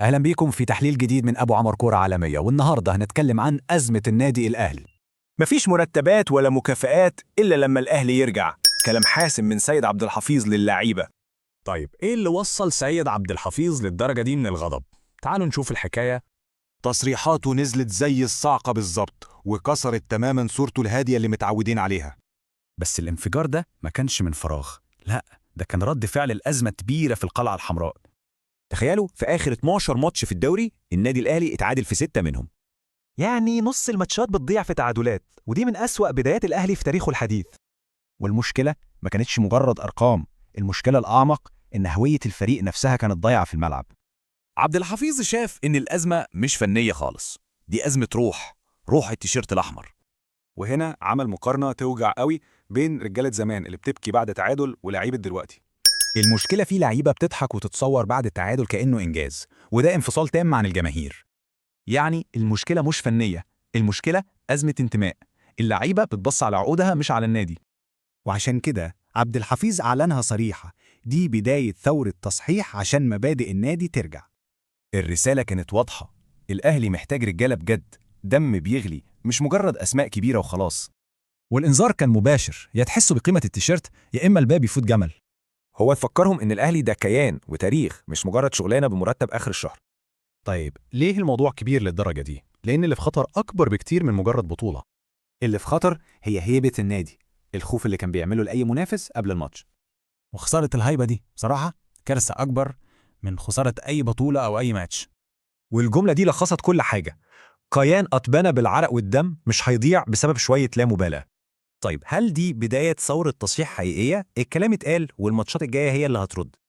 أهلا بيكم في تحليل جديد من أبو عمر كورة عالمية، والنهاردة هنتكلم عن أزمة النادي الأهلي. مفيش مرتبات ولا مكافآت إلا لما الأهلي يرجع. كلام حاسم من سيد عبد الحفيظ للعيبة. طيب إيه اللي وصل سيد عبد الحفيظ للدرجة دي من الغضب؟ تعالوا نشوف الحكاية. تصريحاته نزلت زي الصعقة بالظبط، وكسرت تماما صورته الهادية اللي متعودين عليها. بس الانفجار ده ما كانش من فراغ، لا ده كان رد فعل الأزمة كبيرة في القلعة الحمراء. تخيلوا في آخر 12 ماتش في الدوري النادي الأهلي اتعادل في 6 منهم. يعني نص الماتشات بتضيع في تعادلات، ودي من أسوأ بدايات الأهلي في تاريخه الحديث. والمشكلة ما كانتش مجرد أرقام، المشكلة الأعمق إن هوية الفريق نفسها كانت ضايعة في الملعب. عبد الحفيظ شاف إن الأزمة مش فنية خالص، دي أزمة روح، روح التيشيرت الأحمر. وهنا عمل مقارنة توجع قوي بين رجالة زمان اللي بتبكي بعد تعادل ولاعيبة دلوقتي. المشكلة في لعيبة بتضحك وتتصور بعد التعادل كأنه إنجاز، وده انفصال تام عن الجماهير. يعني المشكلة مش فنية، المشكلة أزمة انتماء. اللعيبة بتبص على عقودها مش على النادي. وعشان كده عبد الحفيظ أعلنها صريحة، دي بداية ثورة تصحيح عشان مبادئ النادي ترجع. الرسالة كانت واضحة، الأهلي محتاج رجالة بجد، دم بيغلي، مش مجرد أسماء كبيرة وخلاص. والإنذار كان مباشر، يا تحسوا بقيمة التيشيرت يا إما الباب يفوت جمل. هو تفكرهم إن الأهلي ده كيان وتاريخ، مش مجرد شغلانة بمرتب آخر الشهر. طيب ليه الموضوع كبير للدرجة دي؟ لأن اللي في خطر أكبر بكتير من مجرد بطولة. اللي في خطر هي هيبة النادي، الخوف اللي كان بيعمله لأي منافس قبل الماتش. وخسارة الهيبة دي بصراحة كارثة أكبر من خسارة أي بطولة أو أي ماتش. والجملة دي لخصت كل حاجة. كيان اتبنى بالعرق والدم مش هيضيع بسبب شوية لا مبالاة. طيب هل دي بداية ثورة تصحيح حقيقية؟ الكلام اتقال والماتشات الجاية هي اللي هترد.